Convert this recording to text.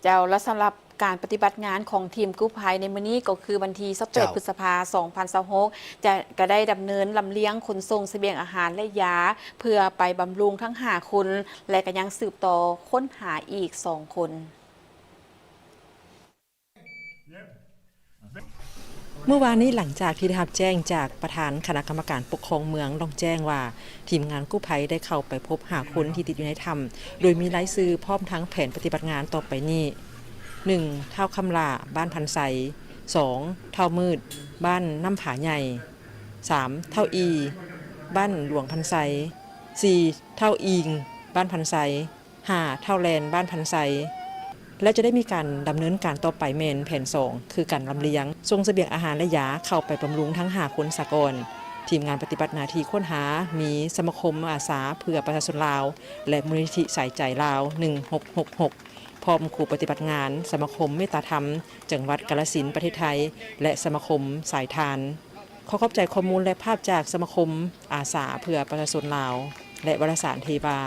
ເຈົ້າ ແລະ ສຳລັບການປະຕິບັດງານຂອງທີມກູ້ໄພໃນມື້ນີ້ ກໍຄືວັນທີຊາວແປດ ເຈົ້າ ພຶດສະພາ ສອງພັນຊາວຫົກ ຈະ ກະໄດ້ດຳເນີນລຳລຽງຂົນສົ່ງສະບຽງອາຫານ ແລະ ຢາ ເພື່ອໄປບຳລຸງທັງຫ້າຄົນ ແລະ ກະຍັງສືບຕໍ່ຄົ້ນຫາອີກສອງຄົນ. ມື້ວານນີ້ ຫຼັງຈາກທີ່ໄດ້ຮັບແຈ້ງຈາກປະທານຄະນະກຳມະການປົກຄອງເມືອງດອງແຈ້ງວ່າ ທີມງານກູ້ໄພໄດ້ເຂົ້າໄປພົບຫ້າຄົນທີ່ຕິດຢູ່ໃນຖ້ຳ ໂດຍມີລາຍຊື່ພ້ອມທັງແຜນປະຕິບັດງານຕໍ່ໄປນີ້: ໜຶ່ງ ທ້າວຄຳຫຼ້າ ບ້ານພັນໄຊ, ສອງ ທ້າວມືດ ບ້ານນ້ຳຜາໃຫຍ່, ສາມ ທ້າວອີ່ ບ້ານຫຼວງພັນໄຊ, ສີ່ ທ້າວອີ່ງ ບ້ານພັນໄຊ, ຫ້າ ທ້າວແລນ ບ້ານພັນໄຊ ແລະ ຈະໄດ້ມີການດຳເນີນການຕໍ່ໄປແມ່ນແຜນສອງ ຄືການລຳລຽງສົ່ງສະບຽງອາຫານ ແລະ ຢາເຂົ້າໄປບຳລຸງທັງຫ້າຄົນສາກ່ອນ. ທີມງານປະຕິບັດໜ້າທີ່ຄົ້ນຫາມີສະມາຄົມອາສາເພື່ອປະຊາຊົນລາວ ແລະ ມູນນິທິສາຍໃຈລາວ ໜຶ່ງຫົກຫົກຫົກ ພ້ອມຄູ່ປະຕິບັດງານສະມາຄົມເມດຕາທຳ ຈັງຫວັດກາລະສິນ ປະເທດໄທ ແລະ ສະມາຄົມສາຍທານ. ຂໍຂອບໃຈຂໍ້ມູນ ແລະ ພາບຈາກສະມາຄົມອາສາເພື່ອປະຊາຊົນລາວ ແລະ ວາລະສານເທວາ.